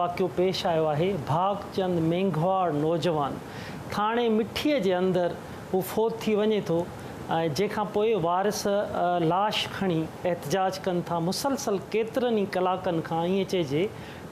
واقعو پيش آيو آهي. ڀاڳچند مينگهواڙ نوجوان ٿاڻي مٺيء جي اندر هو فوت ٿي وڃي ٿو ۽ جنهن کان پوء وارث لاش کڻي احتجاج ڪن ٿا. مسلسل ڪيترن ئي ڪلاڪن کان ائين چئجي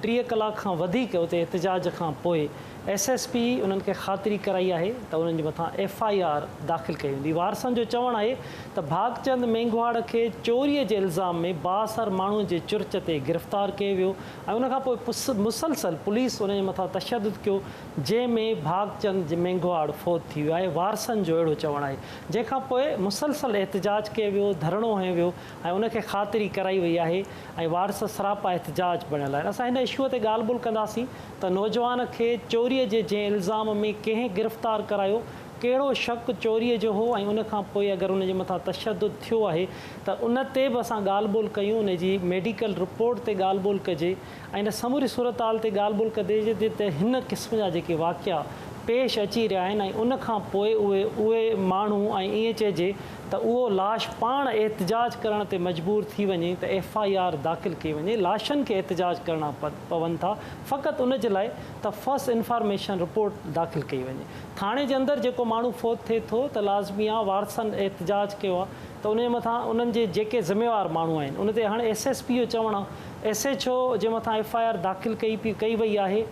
30 ڪلاڪ کان وڌيڪ اتي احتجاج کان پوء ايس ايس پي انهن کي خاطري ڪرائي آهي ته انهن جي مٿان ايف I R داخل ڪئي ويندي. وارثن جو چوڻ آهي ته ڀاڳچند مينگهواڙ کي چوري جي الزام ۾ بااثر ماڻهو جي چرچ تي گرفتار ڪيو ويو ۽ ان کان پوء مسلسل پوليس ان جي مٿان تشدد ڪيو جنهن ۾ ڀاڳچند مينگهواڙ فوت ٿي ويو آهي. وارثن جو اهڙو چوڻ آهي جنهن کان پوء مسلسل احتجاج ڪيو ويو، ڌرڻو هنيو ويو ۽ ان کي خاطري ڪرائي وئي آهي ۽ وارث سراپا احتجاج بڻيل آهن. اسان هن اشوء تي ڳالهه ٻولهه ڪنداسين ته نوجوان کي چوري جي جنهن الزام ۾ ڪنهن گرفتار ڪرايو، ڪهڙو شڪ چوري جو هو ۽ ان کان پوء اگر ان جي مٿان تشدد ٿيو آهي ته ان تي به اسان ڳالهه ٻولهه ڪيون، ان جي ميڊيڪل رپورٽ تي ڳالهه ٻولهه ڪجي ۽ ان سموري صورتحال تي ڳالهه ٻولهه ڪجي ته هن قسم جا جيڪي واقعا پيش اچي رهيا آهن ۽ ان کان پوء اهي اهي ماڻهو ۽ ائين چئجي ته اهو لاش پاڻ احتجاج ڪرڻ تي مجبور ٿي وڃي ته ايف I R داخل ڪئي وڃي. لاشن کي احتجاج ڪرڻا پون ٿا فقط ان جي لاء ته فرسٽ انفارميشن رپورٽ داخل ڪئي وڃي. ٿاڻي جي اندر جيڪو ماڻهو فوت ٿئي ٿو ته لازمي آ وارثن احتجاج ڪيو آ ته ان جي مٿان انهن جي جيڪي ذميوار ماڻهو آهن ان تي هاڻي ايس ايس پي جو چوڻ آ ايس ايڇ او جي مٿان ايف I R داخل ڪئي ڪئي وئي آهي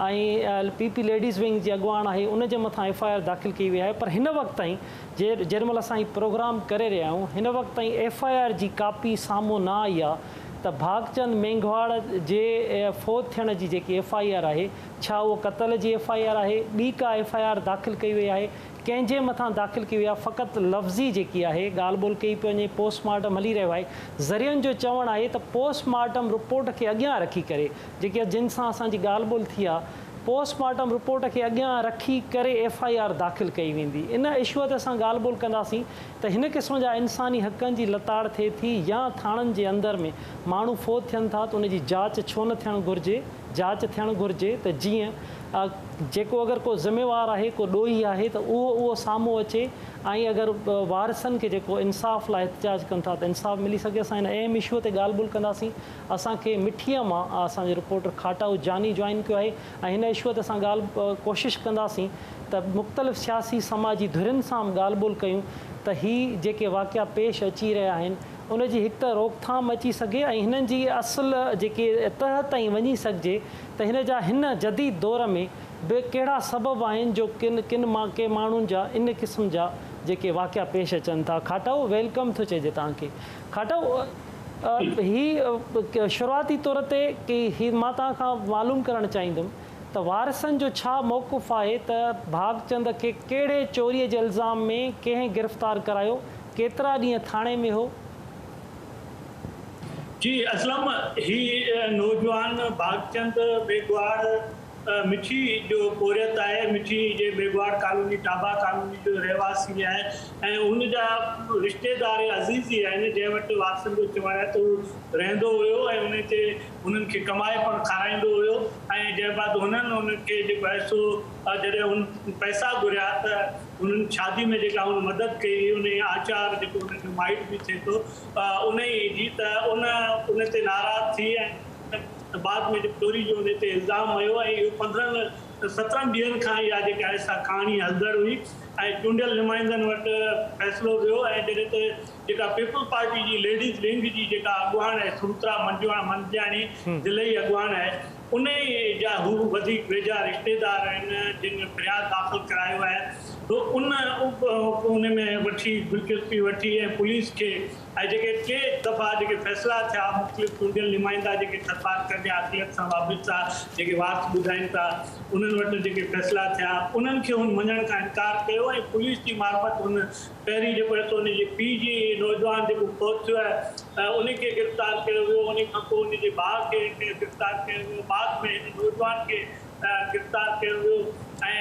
۽ پي پي ليڊيز ونگ جي اڳواڻ آهي ان جي مٿان ايف I R داخل ڪئي وئي آهي پر هن وقت تائين جيڏي مهل اسان هي پروگرام ڪري رهيا آهيون هن وقت تائين ايف I R جي ڪاپي سامهون نه آئي آهي ته ڀاڳچند مينگهواڙ جي فوت ٿيڻ جي جيڪي ايف I R آهي ڇا اهو قتل جي ايف I R آهي ٻي ڪا ايف I R داخل ڪئي وئي آهي ڪنهن جي مٿان داخل ڪئي وئي آهي فقط لفظي جيڪي آهي ڳالهه ٻولهه ڪئي پئي وڃي پوسٽ مارٽم هلي رهيو آهي ذريعن جو چوڻ آهي ته پوسٽ مارٽم رپورٽ کي اڳيان رکي ڪري جيڪي جن سان اسان جي ڳالهه ٻولهه ٿي آهي پوسٽ مارٽم رپورٽ کي اڳيان رکي ڪري ايف I R داخل ڪئي ويندي. ان اشوء تي اسان ڳالهه ٻولهه ڪنداسين ته هن قسم جا انساني حقن جي لتاڙ ٿئي ٿي يا ٿاڻن جي اندر ۾ ماڻهو فوت ٿين ٿا ته ان جي جاچ ڇو نه ٿيڻ گهرجي، جاچ ٿيڻ گهرجي ته جيئن جيڪو اگر ڪو ذميوار آهي ڪو ڏوهي آهي ته اهو اهو سامهون اچي ۽ اگر وارثن کي جيڪو انصاف لاء احتجاج ڪن ٿا ته انصاف ملي سگهي. اسان هن اهم اشوء تي ڳالهه ٻولهه ڪنداسين. اسان کي مٺيء مان اسان جي رپورٽر کاٽائو جاني جوائن ڪيو آهي ۽ هن اشوء تي اسان ڳالهه ڪوشش ڪنداسين ته مختلف سياسي سماجي ڌرين سان به ڳالهه ٻولهه ڪيون ته هي جيڪي واقعا پيش اچي رهيا آهن ان جي هڪ ته روڪٿام اچي سگهي ۽ هنن جي اصل جيڪي تهه تائين وڃي سگهجي ته هن جا هن جديد دور ۾ به ڪهڙا سبب آهن جو ڪن ڪن مان ڪي ماڻهن جا ان قسم جا جيڪي واقعا پيش اچن ٿا. کاٽائو welcome ٿو چئجي توهان کي. کاٽائو هي شروعاتي طور تي ڪي هي مان توهان کان معلوم ڪرڻ چاهيندم ته وارثن جو ڇا موقف آهي ته ڀاڳچند کي ڪهڙي چوري جي الزام ۾ ڪنهن گرفتار ڪرايو، ڪيترا ڏينهن ٿاڻي ۾ هو؟ جي اسلم هي نوجوان ڀاڳچند ميگهواڙ مٺي جو پورهيت آهي، مٺي جي ميگهواڙ ڪالوني ٽابا ڪالوني جو رهواسي آهي ۽ هن جا رشتيدار يا عزيز ئي آهن جنهن وٽ وارثن جو چوڻ آهي ته هو رهندو هيو ۽ ان تي هنن کي ڪمائي پڻ کارائيندو هيو ۽ جنهن بعد هنن هن کي جيڪو آهي سو جڏهن هن پئسا گهريا ته هنن شادي ۾ جيڪا هن مدد ڪئي هئي ان آچار جيڪو هن جو مائٽ به ٿئي ٿو انهي جي ته ان ان تي ناراض ٿي ۽ ته بعد ۾ جيڪو چوري جو ان تي الزام هنيو ۽ اهو 15 17 ڏينهن کان اها جيڪا آهي سا ڪهاڻي هلندڙ هئي ۽ چونڊيل نمائندن وٽ فيصلو ويو ۽ جڏهن ته جيڪا پيپلز پارٽي جي ليڊيز ونگ جي جيڪا اڳواڻ آهي سمترا منجياڻي ضلعي اڳواڻ آهي انهي جا هو وڌيڪ ويجها رشتيدار آهن جن فرياد داخل ڪرايو آهي ته ان ان ۾ وٺي دلچسپي وٺي ۽ پوليس کي ۽ جيڪي ٽي دفعا جيڪي فيصلا ٿيا مختلف چونڊيل نمائندا جيڪي ٿرپارڪر جا اقليت سان وابسته جيڪي وارث ٻڌائين ٿا انهن وٽ جيڪي فيصلا ٿيا انهن کي هن مڃڻ کان انڪار ڪيو ۽ پوليس جي معرفت هن پهرين جيڪو آهي سو ان جي پيء جي نوجوان جيڪو فوت ٿيو آهي ان کي گرفتار ڪيو ويو ان کان پوء ان جي ڀاء کي گرفتار ڪيو ويو بعد ۾ هن نوجوان کي گرفتار ڪيو ويو ۽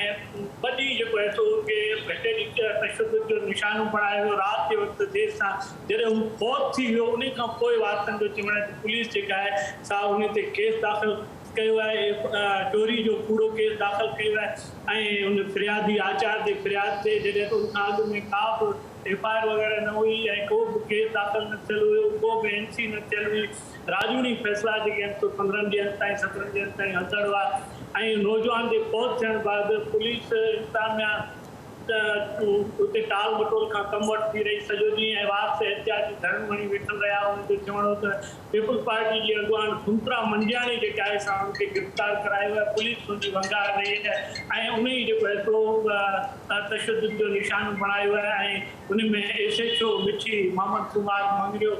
ٻه ڏينهن جيڪو آهي سو ان کي هٽي تشدد جو نشانو بڻايو ويو. رات جي وقت دير سان جڏهن هو فوت ٿي ويو انهي کان پوء وارثن جو چوڻ آهي ته پوليس جيڪا آهي سا انهي تي ڪيس داخل ڪيو آهي، چوري جو ڪوڙو ڪيس داخل ڪيو آهي ۽ ان فريادي آچار جي فرياد تي جڏهن ته ان کان اڳ ۾ ڪا به ايف I R وغيره نه هئي ۽ ڪو به ڪيس داخل نه ٿيل هيو، ڪو به اين سي نه ٿيل هئي. راڄوڻي فيصلا جيڪي آهن سو 15 ڏينهن تائين 17 ڏينهن تائين هلندڙ هئا ۽ نوجوان جي فوت ٿيڻ بعد پوليس انتظاميا اتي ٽال مٽول کان ڪم وٺندي رهي سڄو ڏينهن ۽ وارث احتجاجي ڌرڻو هڻي ويٺل رهيا. انهن جو چوڻ هو ته پيپلز پارٽي جي اڳواڻ سنترا منجياڻي جيڪا آهي سا ان کي گرفتار ڪرايو آهي، پوليس ان جي ونگار رهي آهي ۽ ان ئي جيڪو آهي سو تشدد جو نشانو بڻايو آهي ۽ ان ۾ S H O Mithi Muhammad Kumar Mangrio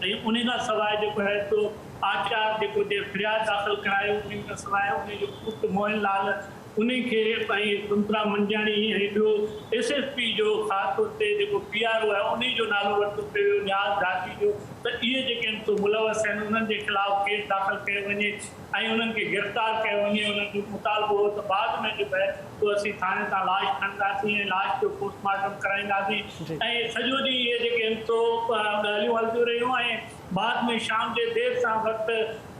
۽ ان کان سواء جيڪو آهي سو آچار جيڪو جنهن فرياد داخل ڪرايو ان کان سواء ان جو پٽ موهن لال انهي کي ۽ سنترا منجياڻي ۽ ٻيو ايس ايس پي جو خاص طور تي جيڪو پي آر او آهي انهي جو نالو ورتو پيو ويو نياز ڍاٽي جو ته اهي جيڪي آهن سو ملوث آهن انهن جي خلاف ڪيس داخل ڪيو وڃي ۽ انهن کي گرفتار ڪيو وڃي. انهن جو مطالبو هو ته بعد ۾ جيڪو آهي سو اسين ٿاڻي تان لاش کڻنداسين ۽ لاش جو پوسٽ مارٽم ڪرائينداسين ۽ سڄو ڏينهن اهي جيڪي آهن سو ڳالهيون هلنديون رهيون ۽ بعد ۾ شام جي دير سان وقت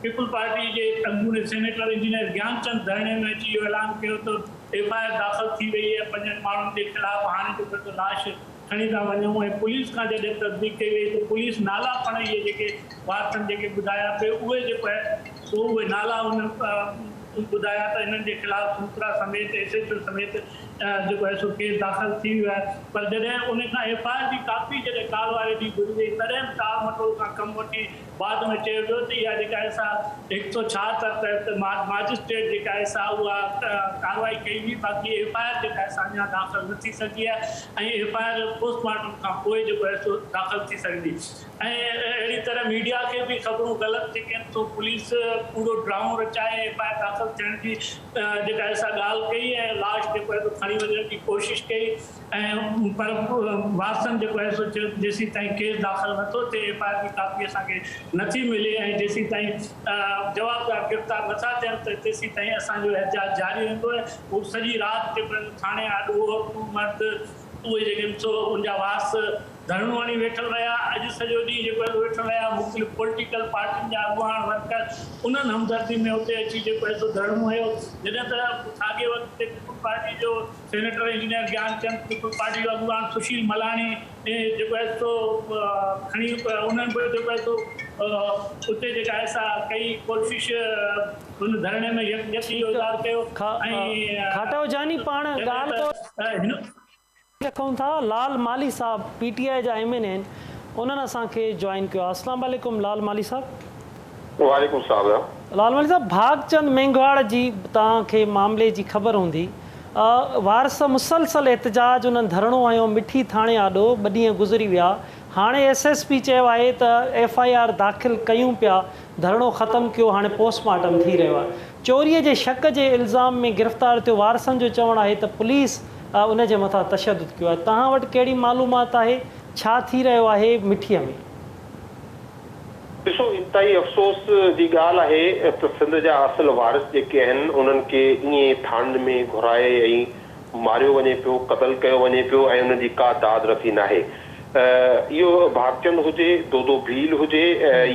پيپلز پارٽي جي اڳوڻي سينيٽر انجنيئر گيانچند ڌرڻي ۾ اچي اهو اعلان ڪيو ته ايف I R داخل ٿي وئي آهي پنجن ماڻهن جي خلاف، هاڻي جيڪو آهي لاش کڻي ٿا وڃون ۽ پوليس کان جڏهن تصديق ڪئي وئي ته پوليس نالا پڻ اهي جيڪي وارثن جيڪي ٻڌايا پئي اهي جيڪو آهي سو اهي نالا هن ٻڌايا ته انهن جي خلاف سنترا سميت ايس ايڇ او سميت جيڪو آهي سو ڪيس داخل ٿي ويو آهي پر جڏهن ان کان ايف I R جي ڪاپي جڏهن ڪالهه واري ڏينهن گهري وئي تڏهن به ٽال مٽول کان ڪم وٺي بعد ۾ چيو ويو ته اها جيڪا آهي سا 176 تحت ماجسٽريٽ جيڪا آهي سا اها ڪارروائي ڪئي هئي باقي ايف I R جيڪا آهي سا اڃا داخل نه ٿي سگهي آهي ۽ F I R post mortem کان پوء جيڪو آهي سو داخل ٿي سگهندي ۽ اهڙي طرح ميڊيا کي به خبرون غلط جيڪي آهن سو پوليس ڪوڙو ڊرامو رچائي ايف I R داخل ٿيڻ جي جيڪا آهي سا ڳالهه ڪئي ۽ لاش جيڪو آهي سو کڻي وڃڻ جي ڪوشش ڪئي ۽ پر وارثن جيڪو آهي سو چيو ته جيسين تائين ڪيس داخل نٿو ٿئي ايف I R جي ڪاپي اسان کي نٿي ملي ۽ جيسين تائين جوابدار گرفتار نٿا ٿين ته تيسين تائين اسان جو احتجاج جاري رهندو ۽ هو سڄي رات جيڪو آهي ٿاڻي آڏو عورتون مرد اهي جيڪي آهن سو ان جا وارث ڌرڻو هڻي ويٺل رهيا. اڄ سڄو ڏينهن جيڪو آهي سو ويٺل رهيا. مختلف پوليٽيڪل پارٽين جا اڳواڻ ورڪر انهن همدردي ۾ اتي اچي جيڪو آهي سو ڌرڻو هنيو. جڏهن ته ساڳئي وقت تي پيپلز پارٽي جو senator engineer Gian Chand, peoples party جو اڳواڻ سشيل ملاڻي جيڪو آهي سو کڻي انهن به جيڪو آهي سو اتي جيڪا آهي سا ڪئي ڪوشش ان ڌرڻي ۾ يڪجهتي جو اظهار ڪيو ۽ کاٽائو جاني پاڻ ڳالهه ته هن رکون ٿا لال مالهي صاحب پي ٽي آء جا ايم اين اي آهن انهن اسان کي جوائن ڪيو آهي اسلام عليڪم لال مالهي صاحب. وعليڪم السلام. لال مالهي صاحب ڀاڳ چند مينگهواڙ جي توهان کي معاملي جي خبر هوندي وارث مسلسل احتجاج انهن ڌرڻو هنيو مٺي ٿاڻي آڏو ٻه ڏينهن گذري ويا هاڻي ايس ايس پي چيو آهي ته ايف I R داخل ڪيون پيا ڌرڻو ختم ڪيو هاڻي پوسٽ مارٽم ٿي رهيو آهي چوري جي شڪ جي الزام ۾ گرفتار ٿيو وارثن جو چوڻ آهي ته پوليس ان جي مٿان تشدد ڪيو آهي توهان وٽ ڪهڙي معلومات آهي ڇا ٿي رهيو آهي مٺيء ۾؟ ڏسو انتهائي افسوس جي ڳالهه آهي ته سنڌ جا اصل وارث جيڪي آهن انهن کي ائين ٿاڻن ۾ گهرائي ۽ ماريو وڃي پيو قتل ڪيو وڃي پيو ۽ انهن جي ڪا داد رسي ناهي اهو ڀاڳچند هجي دودو ڀيل هجي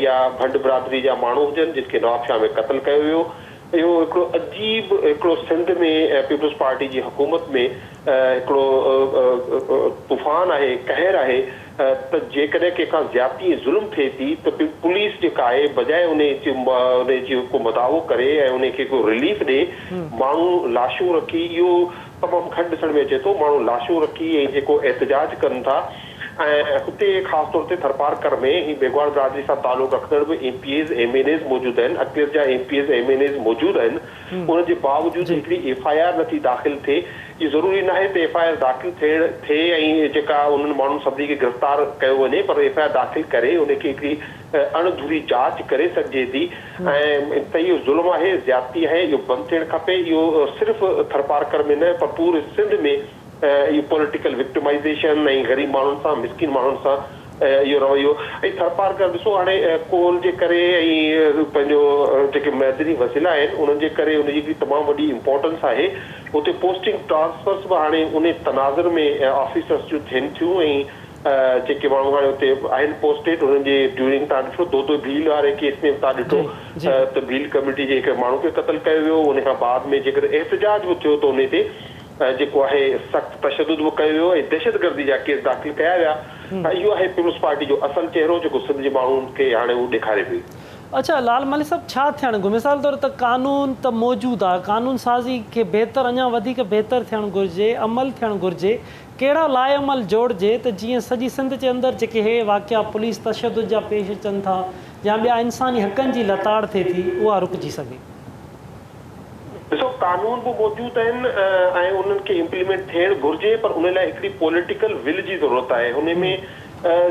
يا ڀنڊ برادري جا ماڻهو هجن جن کي نوابشاهه ۾ قتل ڪيو ويو اهو هڪڙو عجيب هڪڙو سنڌ ۾ پيپلز پارٽي جي حڪومت ۾ هڪڙو طوفان آهي قهر آهي ته جيڪڏهن ڪنهن کان زيادتي ۽ ظلم ٿئي ٿي ته پوليس جيڪا آهي بجاء انهي جي انهي جي ڪو مداوو ڪري ۽ انهي کي ڪو رليف ڏي ماڻهو لاشون رکي اهو تمام گهٽ ڏسڻ ۾ اچي ٿو ماڻهو لاشون رکي ۽ جيڪو احتجاج ڪن ٿا ۽ هتي خاص طور تي ٿرپارڪر ۾ هي ميگهواڙ برادري سان تعلق رکندڙ به M P As M N As موجود آهن اقليت جا M P As M N As موجود آهن انهن جي باوجود هڪڙي ايف I R نٿي داخل ٿئي اهو ضروري ناهي ته ايف I R داخل ٿيڻ ٿئي ۽ جيڪا انهن ماڻهن سڀني کي گرفتار ڪيو وڃي پر ايف I R داخل ڪري ان کي هڪڙي اڻ ڌري جاچ ڪري سگهجي ٿي ۽ ته اهو ظلم آهي زيادتي آهي اهو بند ٿيڻ کپي اهو صرف ٿرپارڪر ۾ نه پر پوري سنڌ ۾ اهو پوليٽيڪل وڪٽمائيزيشن ۽ غريب ماڻهن سان مسڪين ماڻهن سان اهو رويو ۽ ٿرپارڪر ڏسو هاڻي ڪول جي ڪري ۽ پنهنجو جيڪي معدني وسيلا آهن انهن جي ڪري ان جي هڪڙي تمام وڏي امپورٽنس آهي اتي پوسٽنگ ٽرانسفرس به هاڻي انهي تناظر ۾ آفيسرس جون ٿين ٿيون ۽ جيڪي ماڻهو هاڻي اتي آهن پوسٽيڊ انهن جي ڊيورنگ توهان ڏٺو دودو ڀيل واري ڪيس ۾ به توهان ڏٺو ته ڀيل ڪميونٽي جي هڪ ماڻهو کي قتل ڪيو ويو ان کان بعد ۾ جيڪڏهن احتجاج به ٿيو ته انهي تي جيڪو آهي سخت تشدد به ڪيو ويو ۽ دهشتگردي جا ڪيس داخل ڪيا ويا ۽ اهو آهي پيپلز پارٽي جو اصل چهرو جيڪو سنڌ جي ماڻهن کي هاڻي هو ڏيکاري پئي. اڇا لال مالهي صاحب ڇا ٿيڻ گهرجي مثال طور ته قانون ته موجود آهي قانون سازي کي بهتر اڃا وڌيڪ بهتر ٿيڻ گهرجي عمل ٿيڻ گهرجي ڪهڙا لائحه عمل جوڙجي ته جيئن سڄي سنڌ جي اندر جيڪي هي واقعا پوليس تشدد جا پيش اچن ٿا يا ٻيا انساني حقن جي لتاڙ ٿئي ٿي اها رڪجي سگهي. ڏسو قانون به موجود آهن ۽ انهن کي امپليمينٽ ٿيڻ گهرجي پر ان لاء هڪڙي پوليٽيڪل ول جي ضرورت آهي انهي ۾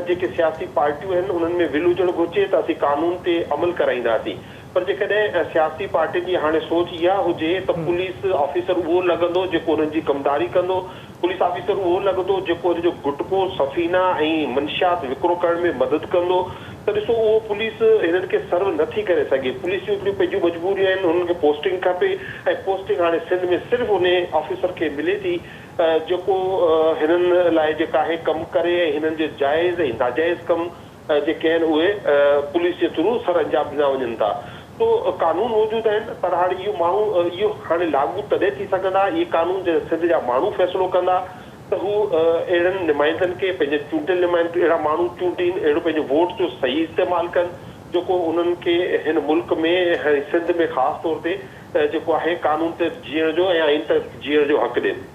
جيڪي سياسي پارٽيون آهن انهن ۾ ول هجڻ گهرجي ته اسين قانون تي عمل ڪرائينداسين پر جيڪڏهن سياسي پارٽين جي هاڻي سوچ اها هجي ته پوليس آفيسر اهو لڳندو جيڪو انهن جي ڪمداري ڪندو، پوليس آفيسر اهو لڳندو جيڪو ان جو گٽڪو، سفينا ۽ منشيات وڪرو ڪرڻ ۾ مدد ڪندو ته ڏسو اهو پوليس هنن کي سرو نه ٿي ڪري سگهي. پوليس جون هڪڙيون پنهنجون مجبوريون آهن، هنن کي پوسٽنگ کپي ۽ پوسٽنگ هاڻي سنڌ ۾ صرف انهي آفيسر کي ملي ٿي جيڪو هنن لاء جيڪا آهي ڪم ڪري ۽ هنن جي جائز ۽ ناجائز ڪم جيڪي آهن اهي پوليس جي ٿرو سر انجام ڏنا وڃن ٿا سو قانون موجود آهن پر هاڻي اهو ماڻهو اهو هاڻي لاڳو تڏهن ٿي سگهندا اهي قانون جڏهن سنڌ جا ماڻهو فيصلو ڪندا ته هو اهڙن نمائندن کي پنهنجن چونڊيل نمائندن اهڙا ماڻهو چونڊين اهڙو پنهنجو ووٽ جو صحيح استعمال ڪن جيڪو انهن کي هن ملڪ ۾ ۽ سنڌ ۾ خاص طور تي جيڪو آهي قانون تحت جيئڻ جو ۽ آئين تحت جيئڻ جو حق ڏين.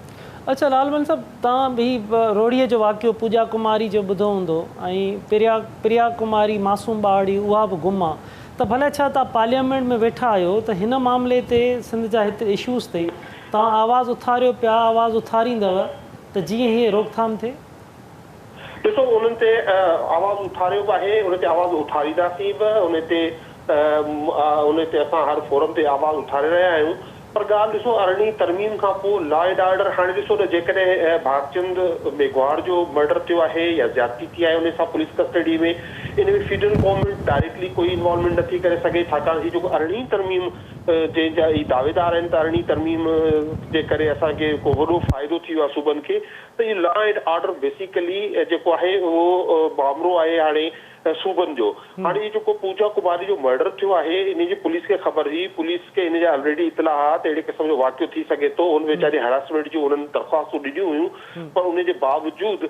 اڇا لال مل صاحب توهان هي روهڙيء جو واقعو پوڄا ڪماري جو ٻڌو هوندو ۽ پريا پريا ڪماري معصوم ٻارڙي اها به گم آ ته ڀلا ڇا توهان پارليامينٽ ۾ ويٺا آهيو ته هن معاملي تي سنڌ جا هت اشوز تي توهان آواز اٿاريو پيا آواز اٿاريندؤ ته جيئن هي روڪٿام ٿئي. ڏسو انهن تي آواز اٿاريو به آهي ان تي آواز اٿارينداسين به ان تي ان تي اسان هر فورم تي آواز اٿاري رهيا آهيون پر ڳالهه ڏسو ارڙهين ترميم کان پوء لا اينڊ آرڊر هاڻي ڏسو ته جيڪڏهن ڀاڳچند ميگهواڙ جو مرڊر ٿيو آهي يا زيادتي ٿي آهي ان سان پوليس ڪسٽڊي ۾ ان ۾ فيڊرل گورنمينٽ ڊائريڪٽلي ڪوئي انوالومينٽ نٿي ڪري سگهي ڇاڪاڻ هي جيڪو ارڙهين ترميم جنهن جا هي دعويدار آهن ته ارڙهين ترميم جي ڪري اسان کي ڪو وڏو فائدو ٿي ويو آهي صوبن کي ته هي لا اينڊ آرڊر بيسيڪلي جيڪو آهي اهو مامرو آهي هاڻي صوبن جو. هاڻي هي جيڪو پوجا ڪماري جو مرڊر ٿيو آهي انهي جي پوليس کي خبر هئي، پوليس کي ان جا الريڊي اطلاع ها ته اهڙي قسم جو واقعو ٿي سگهي ٿو، هن ويچاري هراسمينٽ جون انهن درخواستون ڏنيون هيون پر انهي جي باوجود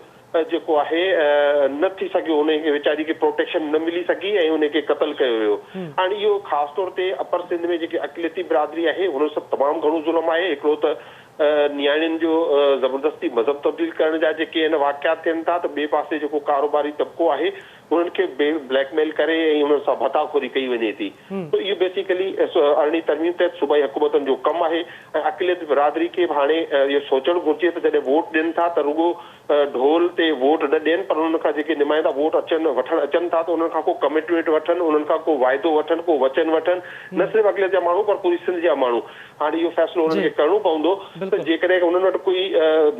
جيڪو آهي نه ٿي سگهيو انهي کي ويچاري کي پروٽيڪشن نه ملي سگهي ۽ انهي کي قتل ڪيو ويو. هاڻي اهو خاص طور تي اپر سنڌ ۾ جيڪي اقليتي برادري آهي انهن سان تمام گهڻو ظلم آهي، هڪڙو ته نياڻين جو زبردستي مذهب تبديل ڪرڻ جا جيڪي آهن واقعا ٿين ٿا ته ٻئي پاسي جيڪو ڪاروباري طبقو آهي انهن کي بليڪ ميل ڪري ۽ انهن سان ڀتا خوري ڪئي وڃي ٿي ته اهو بيسيڪلي ارڙهين ترميم تحت صوبائي حڪومتن جو ڪم آهي ۽ اقليت برادري کي به هاڻي اهو سوچڻ گهرجي ته جڏهن ووٽ ڏين ٿا ته رڳو ڍول تي ووٽ نه ڏين پر انهن کان جيڪي نمائندا ووٽ اچن وٺڻ اچن ٿا ته انهن کان ڪو ڪمٽمينٽ وٺن انهن کان ڪو واعدو وٺن ڪو وچن وٺن نه صرف اقليت جا ماڻهو پر پوري سنڌ جا ماڻهو هاڻي اهو فيصلو انهن کي ڪرڻو پوندو ته جيڪڏهن انهن وٽ ڪوئي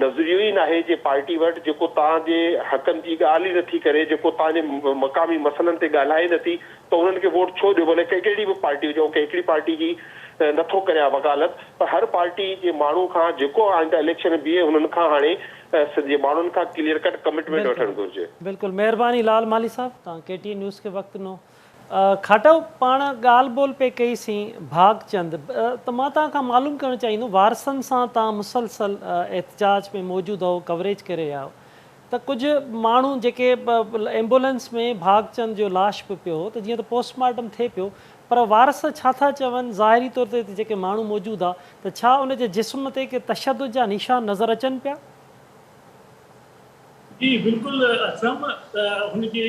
نظريو ئي ناهي جي پارٽي وٽ جيڪو توهان جي حقن جي ڳالهه ئي نٿي ڪري جيڪو توهان جي مقامي مسئلن تي ڳالهائي نٿي ته انهن کي ووٽ ڇو ڏيو ڀلي ڪهڙي به پارٽي هجي آئون ڪنهن هڪڙي پارٽي جي نٿو ڪريان وڪالت پر هر پارٽي جي ماڻهو کان جيڪو آئنده اليڪشن ۾ بيهي انهن کان هاڻي سنڌ جي ماڻهن کان ڪليئر ڪٽ ڪمٽمينٽ وٺڻ گهرجي. بلڪل مهرباني لال مالهي صاحب توهان ڪي ٽي اين نيوز کي وقت ڏنو. کاٽو پاڻ ڳالهه ٻولهه پئي ڪئي سين ڀاڳ چند ته مان توهان کان معلوم ڪرڻ چاهيندم وارثن سان توهان مسلسل احتجاج ۾ موجود هئو ڪوريج ڪري رهيا هئو ته ڪجهه ماڻهو جيڪي ايمبولنس ۾ ڀاڳ چند جو لاش به پيو هو ته جيئن ته پوسٽ مارٽم ٿئي پيو پر وارث ڇا ٿا چون ظاهري طور تي جيڪي ماڻهو موجود ها ته ڇا ان جي جسم تي ڪي تشدد جا نشان نظر اچن پيا؟ جي بلڪل اسلم ته هن جي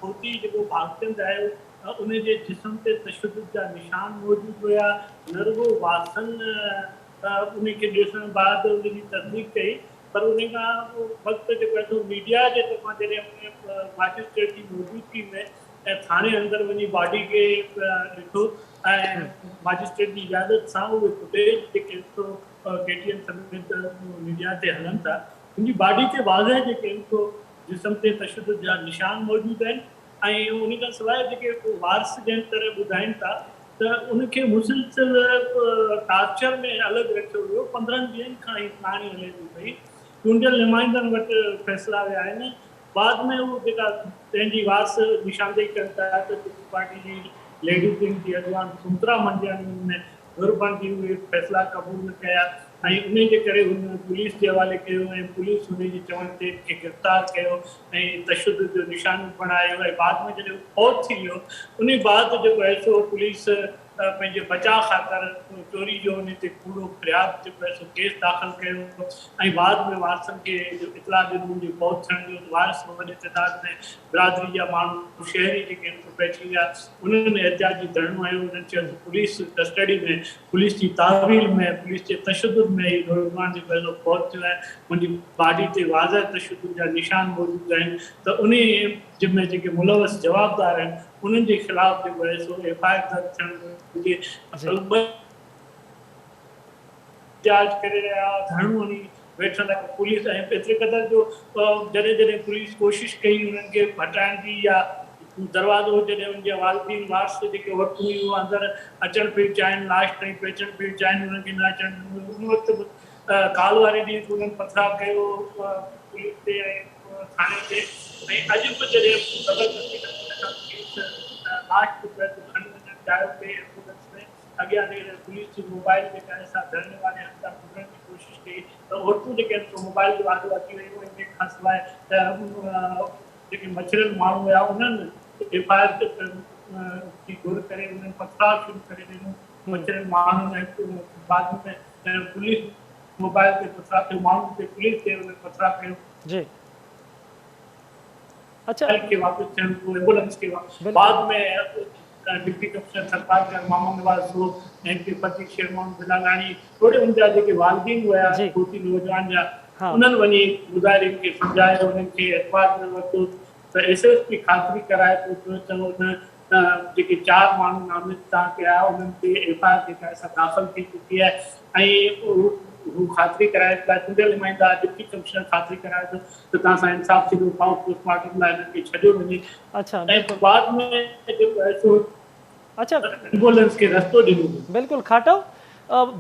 فوتي جيڪو ڀاڳچند آهي ان جي جسم تي تشدد جا نشان موجود هيا نه رڳو وارثن ان کي ڏسڻ بعد ان جي تصديق ڪئي پر ان کان وقت جيڪو آهي سو ميڊيا جي طرفان جڏهن ان ماجسٽريٽ جي موجودگي ۾ ٿاڻي اندر وڃي باڊي کي ڏٺو ۽ ماجسٽريٽ جي اجازت سان اهي فوٽيج جيڪي سو ڪي ٽي اين سميت ميڊيا تي هلن ٿا ان جي باڊي تي واضح جيڪي آهن سو جسم تي تشدد جا نشان موجود آهن ۽ ان کان سواء جيڪي وارث جنهن طرح ٻڌائين ٿا ته ان کي مسلسل ٽارچر ۾ الڳ رکيو ويو 15 ڏينهن کان هي ڪهاڻي هلي ٿي پئي چونڊيل نمائندن وٽ فيصلا ويا آهن. بعد ۾ هو جيڪا پنهنجي وارث نشاندهي ڪن ٿا ته پيپلز پارٽي جي ليڊيز ونگ جي اڳواڻ سمترا منجياڻي ان ۾ ڌر بڻجي اهي فيصلا قبول نه ڪيا ۽ انهي جي ڪري هن پوليس جي حوالي ڪيو ۽ پوليس هن جي چوڻ تي هن کي گرفتار ڪيو ۽ تشدد جو نشانو بڻايو ۽ بعد ۾ جڏهن هو فوت ٿي ويو انهي بعد جيڪو آهي سو پوليس پنهنجي بچاء خاطر چوري جو انهي تي ڪوڙو فرياد جيڪو آهي سو ڪيس داخل ڪيو ۽ بعد ۾ وارثن کي جو اطلاع ڏنو ان جي فوت ٿيڻ جو ته وارث به وڏي تعداد ۾ برادري جا ماڻهو شهري جيڪي آهن سو پهچي ويا انهن احتجاجي ڌرڻو هنيو انهن چيو ته پوليس ڪسٽڊي ۾ پوليس جي تحويل ۾ پوليس جي تشدد ۾ هي نوجوان جيڪو آهي سو فوت ٿيو آهي ان جي باڊي تي واضح تشدد جا نشان موجود آهن ته انهي جنهن ۾ جيڪي ملوث جوابدار آهن انهن جي خلاف جيڪو آهي سو ايف I R درج ٿيڻ گهرجي. احتجاج ڪري رهيا هئا، ڌرڻو هڻي ويٺل پوليس ۽ ايتري قدر جو جڏهن جڏهن پوليس ڪوشش ڪئي انهن کي هٽائڻ جي يا دروازو جڏهن ان جا والدين وارث جيڪي عورتون هيون اهي اندر اچڻ پيون چاهين لاش تائين پهچڻ پيون چاهين انهن کي نه اچڻ ڏنو ويو ان وقت به ڪالهه واري ڏينهن به انهن پٿراء ڪيو پوليس تي ۽ ٿاڻي تي ۽ اڄ به جڏهن زبردستي نموني سان پوليس لاش به پئي ته کڻي وڃڻ چاهيو پئي ايمبولنس ۾ اڳيان جيڪڏهن پوليس جي موبائل جيڪا آهي سا ڌرڻي واري هنڌ تان گذرڻ جي ڪوشش ڪئي ته عورتون جيڪي آهن سو موبائل جو آڏو اچي ويون ۽ ان کان سواء جيڪي مڇريل ماڻهو هيا انهن ايف I R جي گهر ڪري انهن پٿراء شروع ڪري ڏنو مڇريل ماڻهن ۽ بعد ۾ پوليس موبائل تي پٿراء ٿيو ماڻهن تي پوليس تي انهن پٿراء ڪيو. جي اڇا. کي واپس ٿيڻ ڏنو ايمبولنس کي بعد ۾ ڊپٽي ڪمشنر ٿرپارڪر محمد نواز سو ايم پي فتح شير محمد بلالاڻي توڙي ان جا جيڪي والدين هيا فوتي نوجوان جا انهن وڃي مظاهرين کي سمجهايو انهن کي اعتماد ۾ ورتو ته ايس ايس پي خاطري ڪرائي ٿو پيو ته ان جيڪي چار ماڻهو نامزد توهان ڪيا انهن تي ايف I R جيڪا آهي سا داخل ٿي چڪي آهي ۽ هو خاطري ڪرائي چڪا آهي چونڊيل نمائندا ڊپٽي ڪمشنر خاطري ڪرائي ٿو ته توهان سان انصاف ٿيندو فائو پوسٽ مارٽم لاء انهن کي ڇڏيو وڃي ۽ بعد ۾ جيڪو آهي سو ايمبولنس کي رستو ڏنو ويو. بلڪل کاٽو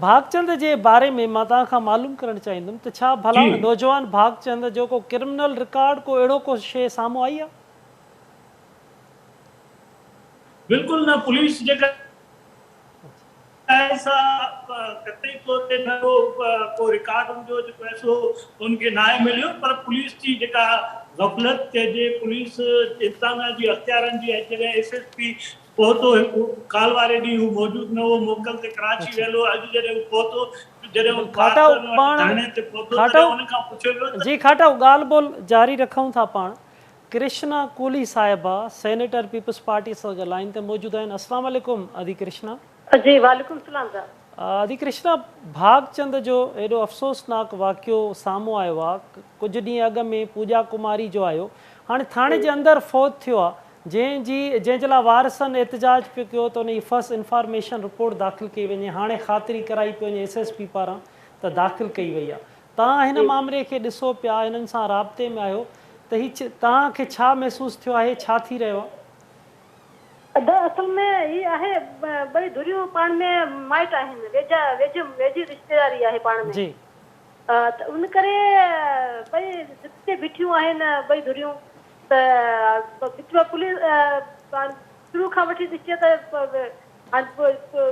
ڀاڳچند جي باري ۾ مان توهان کان معلوم ڪرڻ چاهيندم ته ڇا ڀلا نوجوان ڀاڳچند جو ڪو ڪرمنل رڪارڊ ڪو اهڙو ڪو شيء سامهون آئي آهي؟ بلڪل نه پوليس جيڪا آهي سا قطعي طور تي نه ڪو ڪو رڪارڊ ان جو جيڪو آهي سو ان کي ناهي مليو پر پوليس جي جيڪا غفلت چئجي پوليس انتظاميا جي اختيارن جي جڏهن ايس ايس پي پهتو ڪالهه واري ڏينهن هو موجود نه هو موڪل تي ڪراچي ويل هو اڄ جڏهن هو پهتو جڏهن هو کاٽائو وارثن وٽ پاڻ ڌرڻي تي پهتو کاٽائو تڏهن ان کان پڇيو ويو ته جي کاٽائو ڳالهه ٻولهه جاري رکون ٿا پاڻ ڪرشنا ڪولهي صاحبه سينيٽر پيپلز پارٽي سان گڏ لائين تي موجود آهن السلام عليڪم ادي ڪرشنا. جي وعليڪم السلام صاحب. ادي ڪرشنا ڀاڳچند جو ايڏو افسوسناڪ واقعو سامهون آيو آ ڪجهه ڏينهن اڳ ۾ پوڄا ڪماري جو آيو هاڻي ٿاڻي جي اندر فوت ٿيو آ جنهن جي جنهن جي لاء وارثن احتجاج پيو ڪيو ته ان جي فرسٽ انفارميشن رپورٽ داخل ڪئي وڃي هاڻي خاطري ڪرائي پيو وڃي ايس ايس پي پاران ته داخل ڪئي وئي آ توهان هن مامري کي ڏسو پيا، هنن سان رابطي ۾ آهيو ته هي توهان کي ڇا محسوس ٿيو آهي، ڇا ٿي رهيو آهي؟ ادا اصل ۾ هي آهي ٻئي ڌريون پاڻ ۾ مائٽ آهن، ويجها ويجهو ويجهي رشتيداري آهي پاڻ ۾ ته ان ڪري ٻئي ضد تي بيٺيون آهن ٻئي ڌريون ته وچ ۾ پوليس شروع کان وٺي ڏسجي ته هاڻي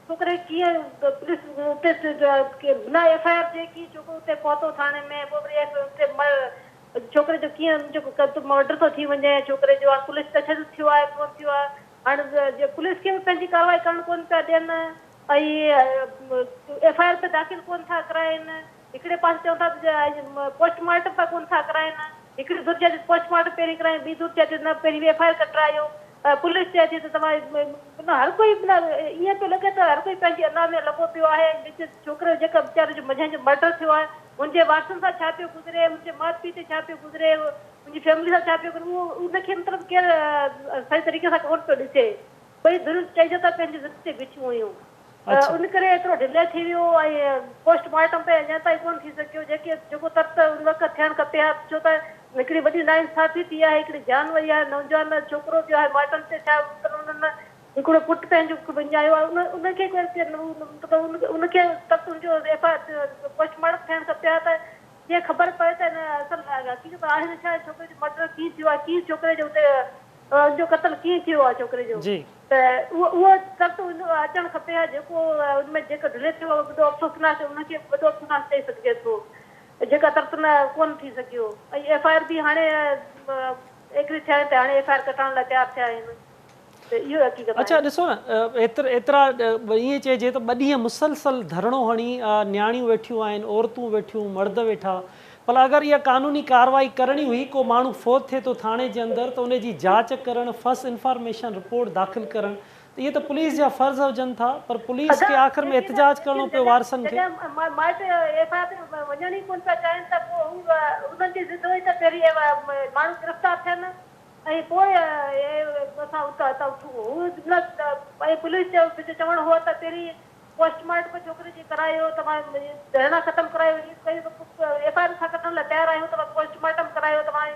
ڇوڪري ڪيئن پوليس اتي بنا ايف I R جي ڪيئن ڇوڪرو اتي پهتو ٿاڻي ۾ پوء وري اتي ڇوڪري جو ڪيئن جو مرڊر ٿو ٿي وڃي ڇوڪري جو هاڻ پوليس تشدد ٿيو آهي ڪون ٿيو آهي هاڻ پوليس کي به پنهنجي ڪارروائي ڪرڻ ڪون پيا ڏين ۽ ايف I R به داخل ڪون ٿا ڪرائين هڪڙي پاسي چون ٿا ته پوسٽ مارٽم به ڪون ٿا ڪرائين هڪڙي ڌر چئي ٿي پوسٽ مارٽم پهرين ڪرايون ٻي ڌر چئي ٿي نه پهرين ايف I R ڪٽرايو پوليس چئي ٿي ته توهان هر ڪوئي ائين پيو لڳي ته هر ڪوئي پنهنجي انا ۾ لڳو پيو آهي ۽ وچ ڇوڪري جو جيڪا ويچاري جو منجهند جو مرڊر ٿيو آهي ان جي وارثن سان ڇا پيو گذري ان جي ماء پيء تي ڇا پيو گذري ان جي فيملي سان ڇا پيو گذري اهو ان کي مطلب ڪير صحيح طريقي سان ڪونه پيو ڏسي ٻئي ڌريون چئجو ته پنهنجي ضد تي بيٺيون هيون. ان ڪري ايترو ڊلي ٿي ويو ۽ پوسٽ مارٽم به اڃا تائين ڪونه ٿي سگهيو جيڪي جيڪو ترت ان وقت ٿيڻ کپي ها ڇو ته هڪڙي وڏي ناانصافي ٿي آهي هڪڙي جان وئي آهي نوجوان ڇوڪرو ويو آهي مائٽن تي ڇا مطلب انهن هڪڙو پٽ پنهنجو وڃايو آهي ان ان کي مطلب ان کي ترت ان جو F I R post mortem ٿيڻ کپي ها ته جيئن خبر پوي ته هن اصل حقيقت آهي نه ڇا ڇوڪري جو مرڊر ڪيئن ٿيو آهي ڪيئن ڇوڪري جو اتي ان جو قتل ڪيئن ٿيو آهي ڇوڪري جو ته اهو اهو ترت اچڻ کپي ها جيڪو ان ۾ جيڪو ڊلي ٿيو آهي وڏو افسوسناڪ ان کي وڏو افسوسناڪ چئي سگهجي ٿو جيڪا ترت نه ڪونه ٿي سگهيو ۽ ايف I R به هاڻي ايگري ٿيا آهن ته هاڻي ايف I R ڪٽائڻ لاء تيار ٿيا آهن ته اهو حقيقت اڇا آهي. ڏسو نه ايترا ائين چئجي ته ٻه ڏينهن مسلسل ڌرڻو هڻي نياڻيون ويٺيون آهن عورتون ويٺيون مرد ويٺا ڀلا اگر اها قانوني ڪارروائي ڪرڻي هئي ڪو ماڻهو فوت ٿئي ٿو ٿاڻي جي اندر ته ان جي جاچ ڪرڻ فرسٽ انفارميشن رپورٽ داخل ڪرڻ ته اهي ته پوليس جا فرض هجن ٿا پر پوليس ادا کي آخر ۾ ليڪن احتجاج ڪرڻو ليڪن پيو جڏهن وارثن کي. جڏهن مائٽ ايف I R تي وڃڻ ئي ڪونه پيا چاهين ته پوء هو انهن جي ضد هئي ته پهرين ماڻهو گرفتار ٿين ۽ پوء اسان اتان اٿون هو نه ۽ پوليس جو چوڻ هو ته پهرين پوسٽ مارٽم ڇوڪري جي ڪرايو توهان ڌرڻا ختم ڪرايو هي ڪيو ته ايف I R اسان ڪڍڻ لاء تيار آهيون توهان پوسٽ مارٽم ڪرايو توهان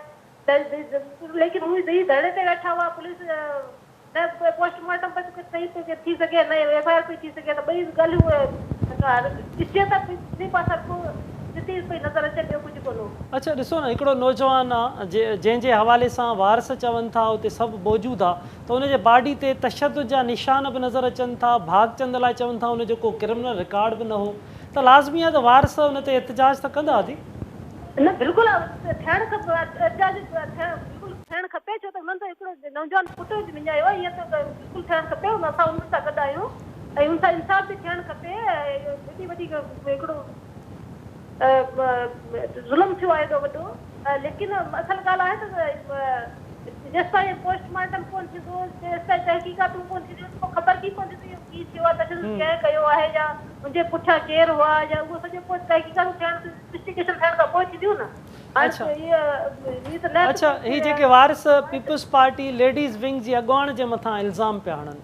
ليڪن هو هي ڌرڻي تي ويٺا هئا پوليس نه پوسٽ مارٽم به صحيح پئي ٿي سگهي نه ايف I R پئي ٿي سگهي ته ٻئي ڳالهيون ڏسجي ته ٻنهي پاسا رڳو ضد ئي پئي نظر اچي ٻيو ڪجهه ڪونه. اڇا ڏسو نه هڪڙو نوجوان آ جنهن جي حوالي سان وارث چون ٿا اتي سڀ موجود آ ته ان جي باڊي تي تشدد جا نشان به نظر اچن ٿا ڀاڳچند لاء چون ٿا ان جو ڪو ڪرمنل رڪارڊ به نه هو ته لازمي آ ته وارث ان تي احتجاج ته ڪندا ادي. نه بلڪل ٿيڻ کپي احتجاج ٿيڻ بلڪل ٿيڻ کپي ڇو ته انهن ته هڪڙو نوجوان پٽ وڃايو آهي ائين ته بلڪل ٿيڻ کپي اسان انهن سان گڏ آهيون ۽ ان سان انصاف به ٿيڻ کپي ايڏي وڏي هڪڙو ظلم ٿيو آهي ايڏو وڏو ليڪن اصل ڳالهه آهي ته جيستائين پوسٽ مارٽم ڪونه ٿيندو جيستائين تحقيقاتون ڪونه ٿينديون ته پوء خبر ڪيئن پوندي ته اهو ڪيئن ٿيو آهي تشدد ڪنهن ڪيو آهي يا ان جي پٺيان ڪير هئا يا اهو سڄو پوء تحقيقاتون ٿيڻ انويسٽيگيشن ٿيڻ کان پوء ٿينديون نه هاڻي اڇا هي ته نه اڇا هي جيڪي وارث پيپلز پارٽي ليڊيز ونگ جي اڳواڻ جي مٿان الزام پيا هڻن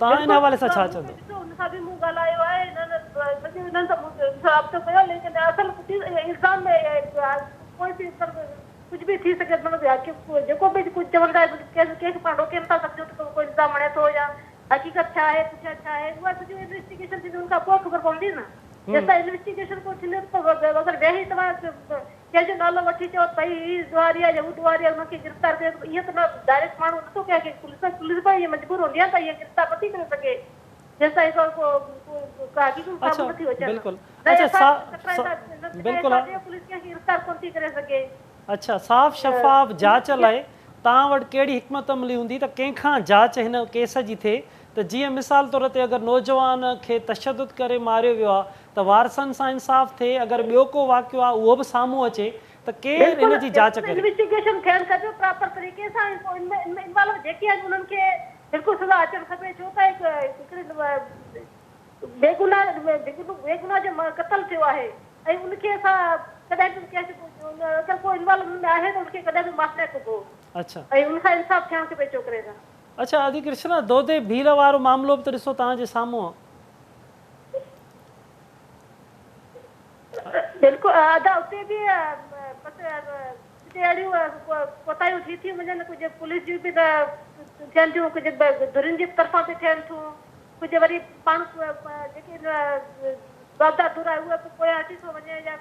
توهان ان بلڪل حوالي سان ڇا مون کي چوندو؟ ڏسو ان سان به مون ڳالهايو آهي انهن سڄو انهن سان مون رابطو ڪيو ليڪن اصل الزام ۾ ڪوئي به ڪجهه به ٿي سگهي ٿو جيڪو به ڪجهه چوندا آهن ڪنهن کي پاڻ روڪي نٿا سگهجون ته ڪو الزام هڻي ٿو يا حقيقت ڇا آهي پٺيان ڇا آهي اها سڄي انويسٽيگيشن ٿيندي ان کان پوء خبر پوندي نه جيستائين انويسٽيگيشن ڪونه ٿيندو ته پوء اگر ويهي توهان ڪنهن جو نالو وٺي چئو ته ڀئي هي ڏوهاري آهي يا هو ڏوهاري آهي انهن کي گرفتار ڪيو ته ائين ته نه ڊائريڪٽ ماڻهو نٿو ڪنهن کي پوليس پوليس به ائين مجبور هوندي آهي ته ائين گرفتار نٿي ڪري سگهي جيستائين ڪو ڪو ڪا حقيقتون اڇا سامهون نٿيون اچن بلڪل نه اڇا ايف I سا آر ڪٽرائي سا ٿا نه بنا بلڪل ايف I R جي پوليس ڪنهن کي گرفتار ڪونه ٿي ڪري سگهي. اڇا صاف شفاف جاچ لاء توهان وٽ ڪهڙي حڪمت عملي هوندي ته ڪنهن کان جاچ هن ڪيس جي ٿئي ته جيئن مثال طور تي اگر نوجوان کي تشدد ڪري ماريو ويو آ ته وارثن سان انصاف ٿئي اگر ٻيو ڪو واقعو آ اهو به سامهون اچي ته ڪير بلڪل ان جي جاچ بلڪل ڪري. انويسٽيگيشن ٿيڻ کپي پراپر طريقي سان ۽ پوء ان ۾ ان ۾ انوالو جيڪي آهن انهن کي بلڪل سزا اچڻ کپي ڇو ته هڪ هڪڙي بيگناهه بيگناهه جو قتل ٿيو آهي ۽ ان کي اسان ڪڏهن به ڪنهن اگر ڪو انوالو ان ۾ آهي ته ان کي ڪڏهن به معاف نه ڪبو اڇا. ۽ ان سان انصاف ٿيڻ کپي ڇوڪري سان. اڇا ادي ڪرشنا دودي ڀيل وارو معاملو به ته ڏسو توهان جي سامهون آ. بلڪل ادا اتي به بس ڪجهه اهڙيون ڪوتاهيون ٿي ٿيون وڃن ڪجهه پوليس جون به ٿين ٿيون ڪجهه ڌرين جي طرفان به ٿين ٿيون ڪجهه وري پاڻ جيڪي جوابدار ڌر آهي اهو به پويان هٽي ٿو وڃي يا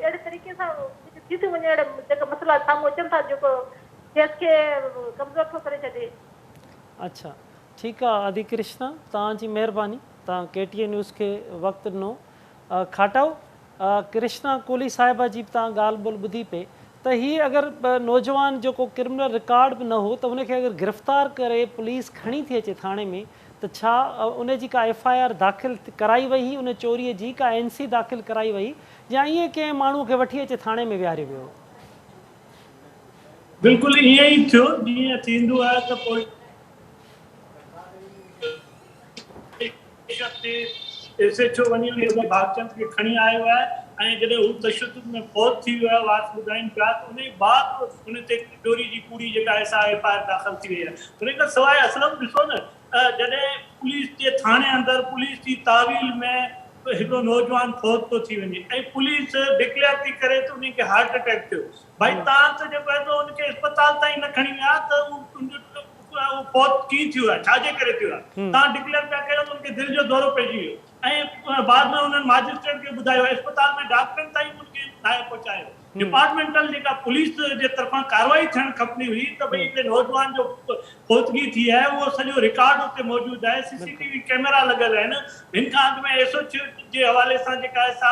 اهڙي طريقي سان ڪجهه ٿي ٿيون وڃي اهڙا جيڪا مسئلا سامهون اچن ٿا جيڪو ڪيس کي ڪمزور ٿو ڪري ڇڏي. اڇا ٺيڪ آ ادي ڪرشنا توهان جي مهرباني توهان ڪي ٽي اين نيوز کي وقت ڏنو کاٽائو ڪرشنا ڪولهي صاحبه جي به توهان ڳالهه ٻولهه ٻڌي پئي ته هي اگر نوجوان جو ڪو ڪرمنل رڪارڊ به نه هو ته ان کي اگر گرفتار ڪري پوليس کڻي ٿي اچي ٿاڻي ۾ ته ڇا ان جي ڪا ايف I R داخل ڪرائي وئي هئي ان چوري جي ڪا اين سي داخل ڪرائي وئي يا ائين ڪنهن ماڻهو کي وٺي اچي ٿاڻي ۾ ويهاريو ويو هو. بلڪل ائين ئي ٿيو جيئن ٿيندو آهي ته پوء اسٽيشن تي ايس ايڇ او وڃي ان ڀاڳچند کي کڻي آيو آهي ۽ جڏهن هو تشدد ۾ فوت ٿي ويو آهي وارث ٻڌائين پيا ته انهي بعد ان تي چوري جي ڪوڙي جيڪا آهي سا ايف I R داخل ٿي وئي آهي ان کان سواء اسلم ڏسو نه جڏهن پوليس جي ٿاڻي اندر پوليس جي تحويل ۾ هڪڙو نوجوان فوت ٿو ٿي وڃي ۽ پوليس ڊڪليئر ٿي ڪري ته انهي کي هارٽ اٽيڪ ٿيو ڀائي تان ته جيڪو آهي سو ان کي اسپتال تائين نه کڻي ويا ته ان جو اهو فوت ڪيئن ٿيو آهي ڇا جي ڪري ٿيو آهي توهان ڊڪليئر پيا ڪيو ته ان کي دل جو دورو پئجي ويو ۽ بعد ۾ انهن ماجسٽريٽ کي ٻڌايو اسپتال ۾ ڊاڪٽرن تائين ان کي ناهي پهچايو. ڊپارٽمينٽل جيڪا پوليس جي طرفان ڪارروائي ٿيڻ کپندي هئي ته ڀئي هڪڙي نوجوان جو فوتگي ٿي آهي اهو سڄو رڪارڊ اتي موجود آهي سي سي ٽي وي ڪئميرا لڳل آهن هن کان اڳ ۾ ايس ايڇ او جي حوالي سان جيڪا آهي سا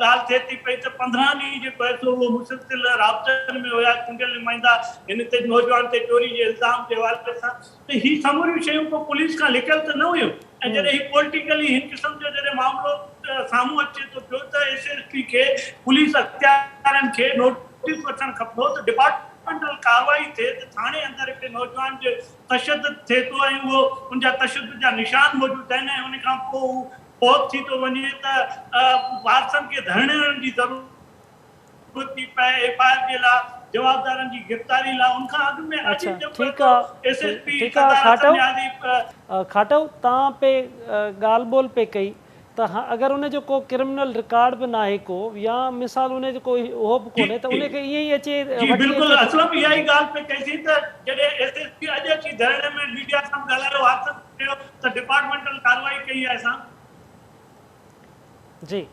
ڳالهه ٿئي ٿي پئي ته 15 ڏينهن جيڪو آهي سو اهو مسلسل رابطن ۾ هيا چونڊيل نمائندا هن تي نوجوان تي چوري جي الزام جي حوالي سان ته هي سموريون شيون ڪو پوليس کان لڪيل ته نه هيون ۽ جڏهن هي پوليٽيڪلي هن قسم جو جڏهن معاملو سامهون اچي ٿو پيو ته ايس ايس پي کي پوليس اختيارين کي نوٽيس وٺڻ کپندو ته ڊپارٽمينٽل ڪارروائي ٿئي ته ٿاڻي اندر هڪڙي نوجوان جو تشدد ٿئي ٿو ۽ اهو ان جا تشدد جا نشان موجود آهن ۽ ان کان پوء هو فوت ٿي ٿو وڃي ته وارثن کي ڌرڻي هڻڻ جي ضرورت ٿي پئي ايف I R جي لاء جوابدارن جي گرفتاري لاء ان کان اڳ ۾ اڄ اڇا ٺيڪ آ ايس ايس پي ٺيڪ آ سردار حسن کاٽو نيازي. کاٽو تان پي ڳالهه ٻولهه پي ڪئي ته ها اگر ان جو ڪو ڪرمنل رڪارڊ به ناهي ڪو يا مثال ان جو ڪو اهو به جي ڪونهي ته ان کي ائين ئي اچي جي وٺي بلڪل اچي اسلم اها ئي ڳالهه پئي ڪئي سين ته جڏهن ايس ايس پي اڄ اچي ڌرڻي ۾ ميڊيا سان به ڳالهايو وارثن چيو ته ڊپارٽمينٽل ڪارروائي ڪئي آهي اسان. جي.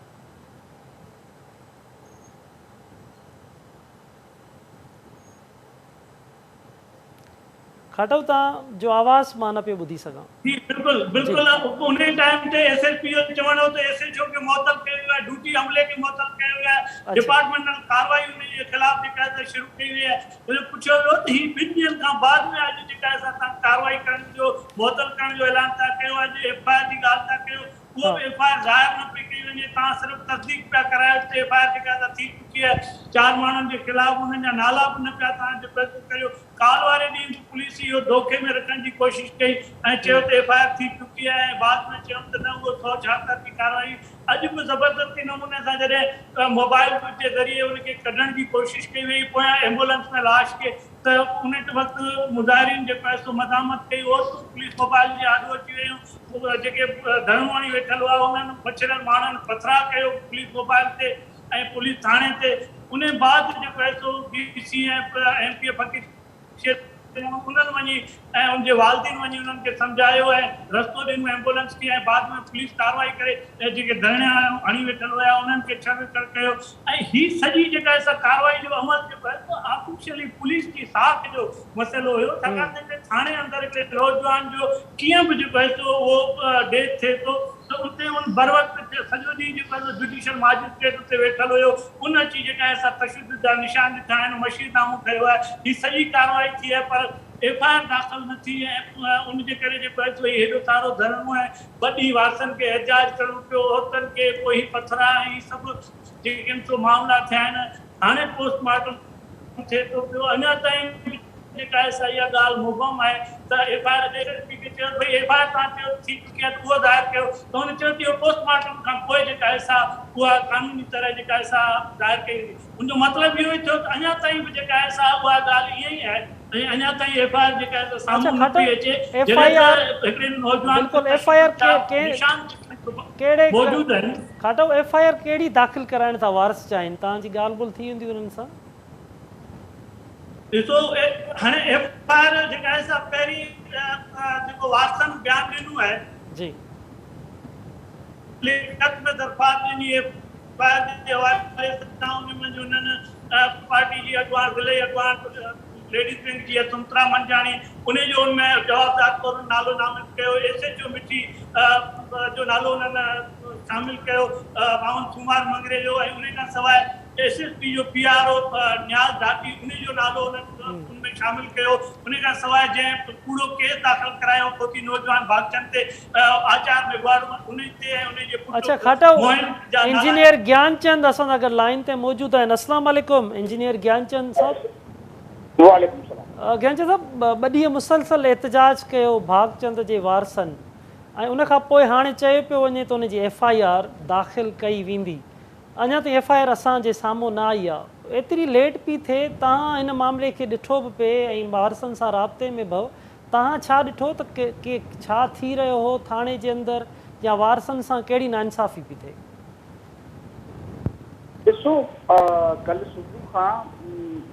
کاٽو تان جو آواز مان نه پيو ٻڌي سگهان. جي بلڪل بلڪل انهي ٽائيم تي ايس ايس پي جو چوڻ هو ته ايس ايڇ او کي معطل ڪيو ويو آهي ڊيوٽي عملي کي معطل ڪيو ويو آهي ڊپارٽمينٽل ڪارروائي انهي جي خلاف جيڪا آهي سا شروع ڪئي وئي آهي ان جو پڇيو ويو ته هي ٻن ڏينهن کان بعد ۾ اڄ جيڪا آهي سا تان ڪارروائي ڪرڻ جو معطل ڪرڻ جو اعلان ٿا ڪيو اڄ ايف I R جي ڳالهه ٿا ڪيو اهو به ايف I R ظاهر نه پئي ڪئي وڃي، توهان صرف تصديق پيا ڪرايو ته ايف I R جيڪا سا ٿي چڪي آهي، چار ماڻهن جي خلاف انهن جا نالا به نه پيا توهان جو فيصلو ڪريو، ڪالهه واري ڏينهن به پوليس اهو دوکي ۾ رکڻ جي ڪوشش ڪئي ۽ چيو ته ايف I R ٿي چڪي آهي ۽ بعد ۾ چيون ته نه اهو 176 جي ڪارروائي اڄ به زبردستي نموني سان جڏهن موبائل جي ذريعي ان کي ڪڍڻ جي ڪوشش ڪئي وئي پويان ايمبولنس ۾ لاش کي ته ان وقت مظاهرين جيڪو آهي سو مزاحمت ڪئي اوچتو پوليس موبائل جي آڏو اچي ويون جيڪي ڌرڻو هڻي ويٺل هئا انهن مڇريل ماڻهن پٿراء ڪيو پوليس موبائل تي ۽ پوليس ٿاڻي تي ان بعد جيڪو آهي سو D C ۽ M P A Faqir Sher انهن وڃي ۽ ان جي والدين وڃي انهن کي سمجهايو ۽ رستو ڏنو ايمبولنس کي ۽ بعد ۾ پوليس ڪارروائي ڪري جيڪي ڌرڻا هڻي ويٺل هيا انهن کي ڇڙ وڇڙ ڪيو ۽ هي سڄي جيڪا آهي سا ڪارروائي جو عمل جيڪو آهي سو آفيشلي پوليس جي ساک جو مسئلو هيو ڇاڪاڻ ته هڪڙي ٿاڻي اندر هڪڙي نوجوان جو ڪيئن به جيڪو آهي سو اهو ڊيٿ ٿئي ٿو ته اتي ان بروقت سڄو ڏينهن جيڪو آهي سو جڊيشل ماجسٽريٽ اتي ويٺل هيو ان اچي جيڪا آهي سا تشدد جا نشان ڏٺا آهن مشير نامو کنيو آهي هي سڄي ڪارروائي ٿي آهي پر ايف I R داخل نه ٿي ۽ ان جي ڪري جيڪو آهي سو هي هيڏو سارو ڌرڻو ۽ ٻه ڏينهن وارثن کي احتجاج ڪرڻو پيو عورتن کي پوء هي پٿراء ۽ هي سڀ جيڪي آهن سو معاملا ٿيا آهن هاڻي پوسٽ مارٽم ٿئي ٿو پيو اڃا تائين به جيڪا آهي سا اها ڳالهه مبهم آهي ته F I R S S P کي چيو ته ڀئي ايف I R توهان چيو ٿي چڪي آهي ته اهو ظاهر ڪيو ته هن چيو ته اهو پوسٽ مارٽم کان پوء جيڪا آهي سا اها قانوني طرح جيڪا آهي سا ظاهر ڪئي ويندي ان جو مطلب اهو ئي ٿيو ته اڃا تائين به جيڪا آهي سا اها ڳالهه ائين ئي آهي ۽ اڃا تائين ايف I R جيڪا آهي سا اڇا سامهون نه کاٽو پئي اچي ايف I جڏهن ته آر هڪڙي نوجوان تي بلڪل ايف I R تشدد جا ڪي نشان ڪهڙي موجود آهن. کاٽو ايف I R ڪهڙي داخل ڪرائڻ ٿا وارث چاهين توهان جي ڳالهه ٻولهه ٿي هوندي انهن سان. ڏسو هاڻي ايف I R جيڪا آهي سا پهرين جيڪو وارثن بيان ڏنو آهي. جي. لکت ۾ درخواست ڏني ايف I R جي حوالي سان ان منجهه انهن پارٽي جي اڳواڻ ضلعي اڳواڻ ليڊيز ونگ جي سمترا منجاڻي انهي جو ان ۾ جوابدار طور نالو نامزد ڪيو ايس ايڇ او مٺي جو نالو انهن شامل ڪيو ماون سومار مڱريجو ۽ انهي کان سواء ايس ايس پي جو پي آر او نياز ڍاٽي انهي جو نالو انهن ان ۾ شامل ڪيو انهي کان سواء جنهن ڪوڙو ڪيس داخل ڪرايو فوتي نوجوان ڀاڳچند تي آچار ميگهواڙ انهي تي ۽ انهي جي اڇا پٽ کاٽو موهن جا نالا انجنيئر گيانچند اسان سان گڏ لائين تي موجود آهن اسلام عليڪم انجنيئر گيانچند صاحب. وعليڪم السلام. گيانچند صاحب ٻه ڏينهن مسلسل احتجاج ڪيو ڀاڳچند جي وارثن ۽ ان کان پوء هاڻي چيو پيو وڃي ته ان جي ايف I R داخل ڪئي ويندي اڃا تائين ايف I R اسان جي سامهون نه آئي آ ايتري ليٽ پي ٿئي توهان هن معاملي کي ڏٺو به پئي ۽ وارثن سان رابطي ۾ به توهان ڇا ڏٺو ته ڪي ڇا ٿي رهيو هو ٿاڻي جي اندر يا وارثن سان ڪهڙي ناانصافي پي ٿئي. ڏسو ڪلهه صبح کان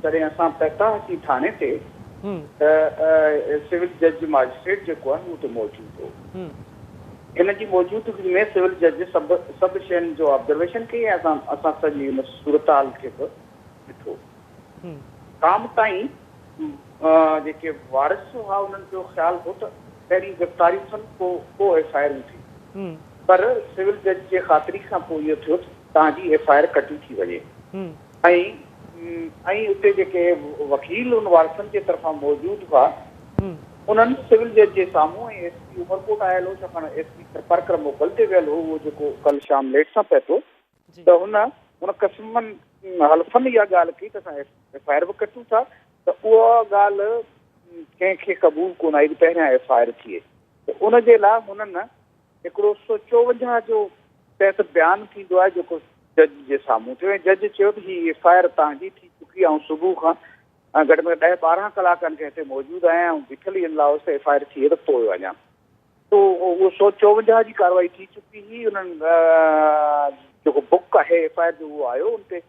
جڏهن اسان پهتا هئاسين ٿاڻي تي ته سول جج ماجسٽريٽ جيڪو آهي اهو اتي موجود هو. هن جي موجودگي ۾ سول جج سڀ سڀ شين جو آبزرويشن ڪئي ۽ اسان اسان سڄي ان صورتحال کي به ڏٺو. شام تائين جيڪي وارث هئا انهن جو خيال هو ته پهرين گرفتاريون ٿين پوء پوء ايف I آرون ٿين پر سول جج جي خاطري کان پوء اهو ٿيو ته توهان جي ايف I R ڪٽي ٿي وڃي ۽ ۽ اتي جيڪي وڪيل ان وارثن جي طرفان موجود هئا انهن سول جج جي سامهون ۽ ايس پي عمرڪوٽ آيل هو ڇاڪاڻ ايس پي ٿرپارڪر موڪل تي ويل هو اهو جيڪو ڪلهه شام ليٽ سان پهتو ته هن هن قسمن حلفن اها ڳالهه ڪئي ته اسان ايف I R به ڪٽون ٿا ته اها ڳالهه ڪنهن کي قبول ڪونه آئي ته پهريان ايف I R ٿئي ته ان جي لاء هنن هڪڙو 154 جو تحت بيان ٿيندو آهي جيڪو جج جي سامهون ٿيو ۽ جج چيو ته هي ايف I R توهان جي ٿي چڪي آئون صبح کان گهٽ ۾ گهٽ 10 12 ڪلاڪن کان هتي موجود آهيان آئون بيٺل ئي ان لاء هوس ته ايف I R ٿئي ته پوء وڃان تو اهو 154 جي ڪارروائي ٿي چڪي هئي انهن جيڪو بڪ آهي ايف I R جو اهو آيو ان تي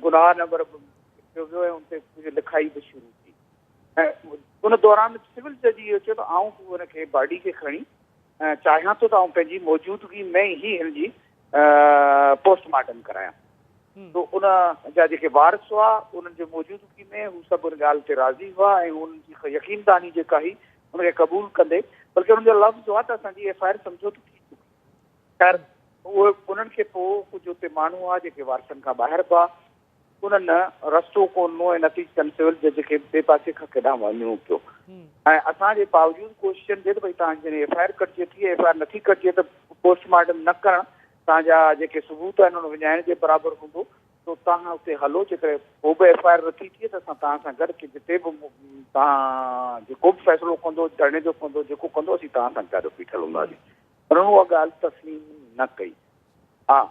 گناهه نمبر لکيو ويو ۽ ان تي ڪجهه لکائي به شروع ٿي ۽ ان دوران سول جج اهو چيو ته آئون به ان کي باڊي کي کڻي چاهيان ٿو ته آئون پنهنجي موجودگي ۾ ئي هن جي پوسٽ مارٽم ڪرايان تو ان جا جيڪي وارث هئا انهن جي موجودگي ۾ هو سڀ ان ڳالهه تي راضي هئا ۽ انهن جي يقين داني جيڪا هئي ان کي قبول ڪندي بلڪه انهن جو لفظ هئا ته اسان جي ايف I R سمجهو ته ٿي چڪي خير اهي انهن کي پوء ڪجهه اتي ماڻهو هئا جيڪي وارثن کان ٻاهر به هئا انهن رستو ڪونه ڏنو ۽ نتيجتن سول جج کي ٻئي پاسي کان ڪيڏانهن وڃڻو پيو ۽ اسان جي باوجود ڪوششن جي ته ڀئي توهان جي ايف I R ڪٽجي ٿي ايف I R نٿي ڪٽجي ته پوسٽ مارٽم نه ڪرڻ توهان جا جيڪي ثبوت آهن ان وڃائڻ جي برابر هوندو تو توهان اتي هلو جيڪڏهن پوء به ايف I R نٿي ٿئي ته اسان توهان سان گڏ جتي به توهان جيڪو به فيصلو ڪندو ڌرڻي جو ڪندو جيڪو ڪندو اسين توهان سان گڏ بيٺل هونداسين پر انهن اها ڳالهه تسليم نه ڪئي ها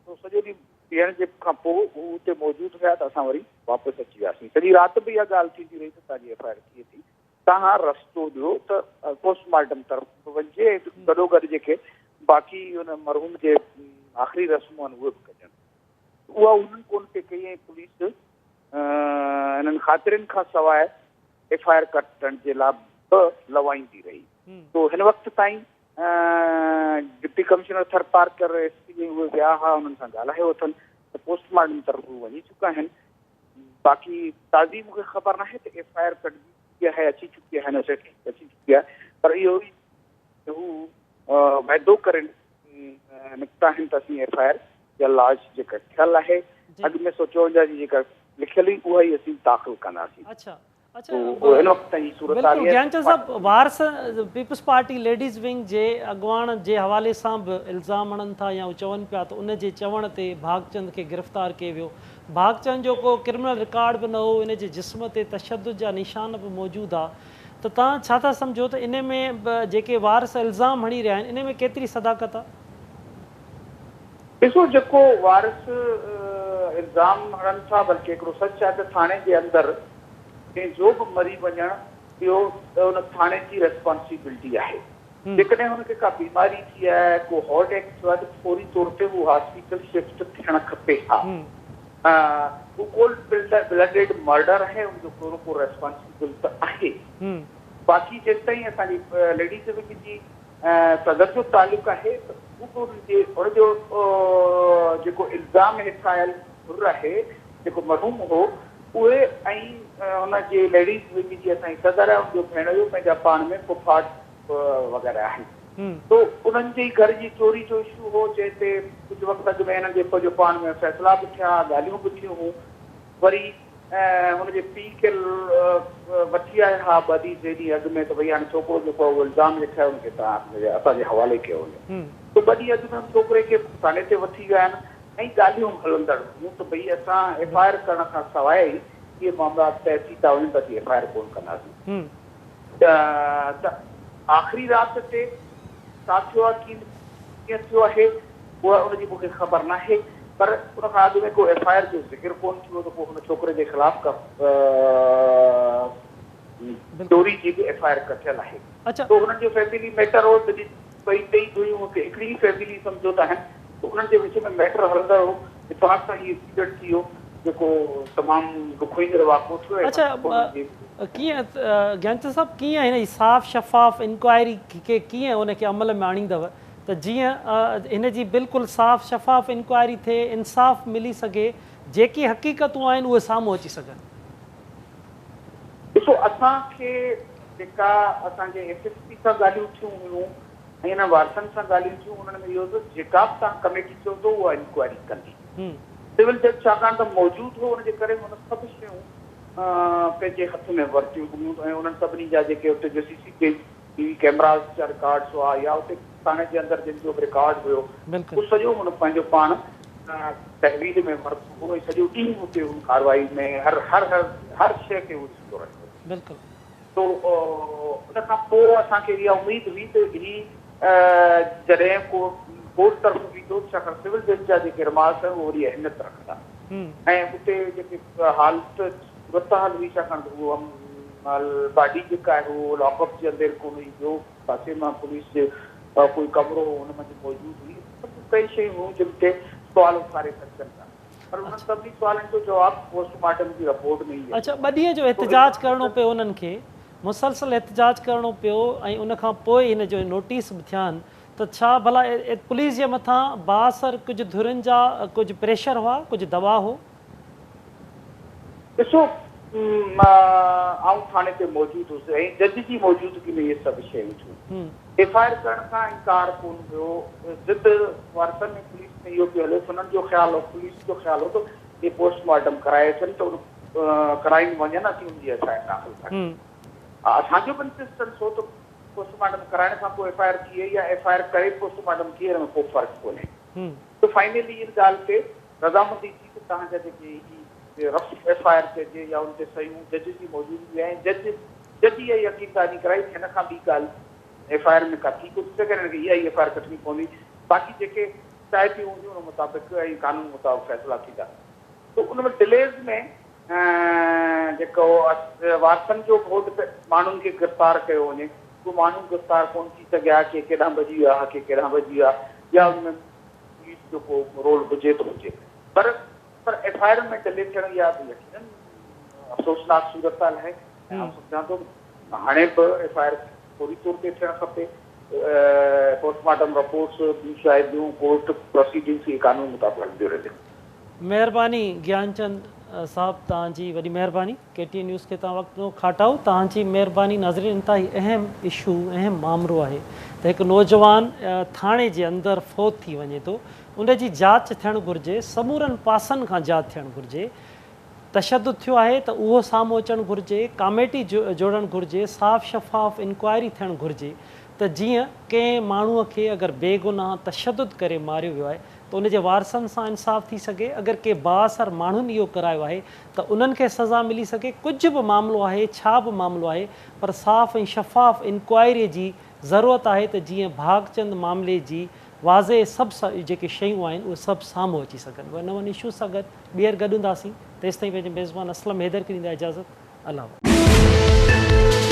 سو سڄو ڏينهن بيهڻ جي کان پوء هو اتي موجود هيا ته اسان وري واپس اچي وياسين. سڄي رات به اها ڳالهه ٿيندي رهي ته توهان جي ايف I R ٿئي ٿي، توهان رستو ڏيو ته پوسٽ مارٽم طرف به وڃجي ۽ گڏوگڏ جيڪي باقي ان مرحوم جي آخري رسمون آهن اهي به ڪجن. اها هنن ڪونه پئي ڪئي ۽ پوليس انهن خاطرين کان سواء ايف I R ڪٽڻ جي لاء به لوائيندي رهي. سو هن وقت تائين deputy commissioner Tharparkar, S P ۽ اهي ويا ها انهن سان ڳالهايو اٿن ته پوسٽ مارٽم طرف هو وڃي چڪا آهن باقي تازي مون کي خبر ناهي ته ايف I R ڪٽجي چڪي آهي اچي چڪي آهي نه اچي چڪي آهي پر اهو ئي هو وعدو ڪري نڪتا آهن ته اسين ايف I R يا لاش جيڪا ٿيل آهي اڳ ۾ 154 جي جيڪا لکيل هئي اها ئي اسين داخل ڪنداسين. اڇا اڇا بلڪل گيانچند صاحب وارث پيپلز پارٽي ليڊيز ونگ جي اڳواڻ جي حوالي سان به الزام هڻن ٿا يا هو چون پيا ته ان جي چوڻ تي ڀاڳچند کي گرفتار ڪيو ويو ڀاڳچند جو ڪو ڪرمنل رڪارڊ به نه هو ان جي جسم تي تشدد جا نشان به موجود ها ته توهان ڇا ٿا سمجهو ته ان ۾ به جيڪي وارث الزام هڻي رهيا آهن ان ۾ ڪيتري صداقت آهي؟ ڏسو جيڪو وارث الزام هڻن ٿا بلڪه هڪڙو سچ آهي ته ٿاڻي جي اندر ڪنهن جو به مري وڃڻ اهو ان ٿاڻي جي ريسپانسيبلٽي آهي. جيڪڏهن هن کي ڪا بيماري ٿي آهي، ڪو هارٽ اٽيڪ ٿيو آهي ته فوري طور تي هو هاسپيٽل شفٽ ٿيڻ کپي ها. هو ڪولڊ بلڊيڊ مرڊر آهي ان جو ڪو نه ڪو ريسپانسيبل ته آهي. باقي جيستائين اسان جي ليڊيز ونگ جي صدر جو تعلق آهي ته هو به ان جي ان جو جيڪو الزام هيٺ آيل حر آهي جيڪو مرحوم هو اهي ۽ ان جي ليڊيز ونگ جي اسان جي صدر ۽ ان جو ڀيڻويو پنهنجا پاڻ ۾ پڦاٽ وغيره آهن تو انهن جي ئي گهر جي چوري جو اشو هو جنهن تي ڪجهه وقت اڳ ۾ هنن جي پنهنجو پاڻ ۾ فيصلا به ٿيا ڳالهيون به ٿيون هون وري هن جي پيء کي وٺي آيا ها ٻه ڏينهن ٽي ڏينهن اڳ ۾ ته ڀئي هاڻي ڇوڪرو جيڪو آهي اهو الزام هيٺ آهي ان کي توهان اسان جي حوالي ڪيو وڃي ته ٻه ڏينهن اڳ ۾ هن ڇوڪري کي ٿاڻي تي وٺي ويا آهن ۽ ڳالهيون هلندڙ هيون ته ڀئي اسان ايف I R ڪرڻ کان سواء ئي اهي معاملا طئي ٿي ٿا وڃن ته اسين ايف I R ڪونه ڪنداسين ته آخري رات تي ڇا ٿيو آهي ڪيئن ٿيو آهي اها ان جي مون کي خبر ناهي پر ان کان اڳ ۾ ڪو ايف I R جو ذڪر ڪونه ٿيو ته ڪو هن ڇوڪري جي خلاف ڪا چوري جي به ايف I R ڪٽيل آهي ته هنن جو فيملي ميٽر هو ته ٻئي ٽئي ڌريون هڪڙي ئي فيملي سمجهو ته آهن ته انهن جي وچ ۾ ميٽر هلندڙ هو اتفاق سان هي انسيڊنٽ ٿي ويو جيڪو تمام ڏکوئيندڙ واقعو ٿيو ۽ ڪيئن گيانچند صاحب ڪيئن هن جي صاف شفاف انڪوائري کي ڪيئن ان کي عمل ۾ آڻيندؤ ته جيئن هن جي بلڪل صاف شفاف انڪوائري ٿئي انصاف ملي سگهي جيڪي حقيقتون آهن اهي سامهون اچي سگهن. ڏسو اسان کي جيڪا اسان جي ايس ايس پي سان ڳالهيون ٿيون هيون ۽ انهن وارثن سان ڳالهيون ٿيون انهن ۾ اهو ته جيڪا به توهان ڪميٽي چوندو اها انڪوائري ڪندي. سول جج ڇاڪاڻ ته موجود هو ان جي ڪري هن سڀ شيون پنهنجي هٿ ۾ ورتيون هيون ۽ انهن سڀني جا جيڪي اتي جو سي سي ٽي وي ڪئميراز جا رڪارڊس هئا يا اتي ٿاڻي جي اندر جن جو به رڪارڊ هيو اهو سڄو هن پنهنجو پاڻ تحويل ۾ ورتو هو ۽ سڄو ڏينهن اتي هن ڪارروائي ۾ هر هر هر هر شيء کي هو ڏسندو رهيو. بلڪل. سو ان کان پوء اسان کي اها اميد هئي ته هي جڏهن ڪو ڪورٽ طرف ويندو ڇاڪاڻ سول جج جا جيڪي رمارڪس آهن اهي وڏي اهميت رکندا ۽ اتي جيڪي حالت صورتحال هئي ڇاڪاڻ ته اهو باڊي جيڪا آهي اهو لاڪ اپ جي اندر ڪونه هئي ٻيو پاسي مان پوليس جي ڪوئي ڪمرو هو ان منجهه موجود هئي سڀ ڪئي شيون هيون جن تي سوال اٿاري سگهجن ٿا. پر انهن سڀني سوالن جو جواب پوسٽ مارٽم جي رپورٽ ۾ ئي اچي. اڇا ٻه ڏينهن جو احتجاج ڪرڻو پيو انهن کي مسلسل احتجاج ڪرڻو پيو ۽ ان کان پوء هن جو نوٽيس به ٿيا آهن ته ڇا ڀلا پوليس جي مٿان بااثر ڪجهه ڌرين جا ڪجهه پريشر هئا ڪجهه دٻاء هو؟ ڏسو آئون ٿاڻي تي موجود هيس ۽ جج جي موجودگي ۾ اهي سڀ شيون ٿيون. ايف I R ڪرڻ کان انڪار ڪونه هيو، ضد وارثن ۽ پوليس ۾ اهو پيو هليو ته هنن جو خيال هو، پوليس جو خيال هو ته اهي پوسٽ مارٽم ڪرائي اچن ته ان ڪرائين وڃن اسين ان جي ايف I R داخل ڪرايون. اسان جو به انسسٽنس هو ته پوسٽ مارٽم ڪرائڻ کان پوء ايف I R ٿئي يا ايف I R ڪري پوسٽ مارٽم ٿئي ان ۾ ڪو فرق ڪونهي. ته فائنلي ان ڳالهه تي رضامندي ٿي ته توهان جا جيڪي هي رف ايف I R چئجي يا ان تي صحيحون جج جي موجودگي ۽ جج جج اها يقين دهاني ڪرائي ته هن کان ٻي ڳالهه ايف I R ۾ ڪا ٿي ڪونه ٿي سگهي هنن کي اها ئي ايف I R ڪٽڻي پوندي باقي جيڪي شاهديون هونديون ان مطابق ۽ قانون مطابق فيصلا ٿيندا ته ان ۾ ڊليز ۾ جيڪو وارثن جو به هو ته ماڻهن کي گرفتار ڪيو وڃي اهي ماڻهو گرفتار ڪونه ٿي سگهيا ڪي ڪيڏانهن ڀڄي ويا ڪي ڪيڏانهن ڀڄي ويا يا ان ۾ پوليس جو ڪو رول هجي ته هجي پر پر ايف I R ۾ delay ٿيڻ اها به يقينن افسوسناڪ صورتحال آهي ۽ آئون سمجهان ٿو هاڻي به ايف I R فوري طور تي ٿيڻ کپي پوسٽ مارٽم رپورٽس ٻيون شاهديون ڪورٽ پروسيڊنگس اهي قانون مطابق هلنديون رهنديون. مهرباني گيانچند صاحب توهان جي وڏي مهرباني ڪي ٽي اين نيوز کي توهان وقت ڏنو کاٽائو توهان جي مهرباني ناظرين انتهائي اهم اشو اهم مامرو آهي ته هڪ نوجوان ٿاڻي جي اندر فوت ٿي وڃي ٿو ان جي جاچ ٿيڻ گهرجي سمورن پاسن کان جاچ ٿيڻ گهرجي تشدد ٿيو آهي ته اهو سامهون اچڻ گهرجي ڪاميٽي جوڙڻ گهرجي صاف شفاف انڪوائري ٿيڻ گهرجي ته جيئن ڪنهن ماڻهو کي اگر بيگناهه تشدد ڪري ماريو ويو آهي ته ان جي وارثن سان انصاف ٿي سگهي، اگر ڪي بااثر ماڻهن اهو ڪرايو آهي ته انهن کي سزا ملي سگهي، ڪجهه به معاملو آهي، ڇا به معاملو آهي پر صاف ۽ شفاف انڪوائري جي ضرورت آهي ته جيئن ڀاڳچند معاملي جي واضح سڀ جيڪي شيون آهن اهي سڀ سامهون اچي سگهن. اهي نون اشوز سان گڏ ٻيهر گڏ هونداسين، تيستائين پنهنجي ميزبان اسلم حيدر کي ڏيندا اجازت. الله.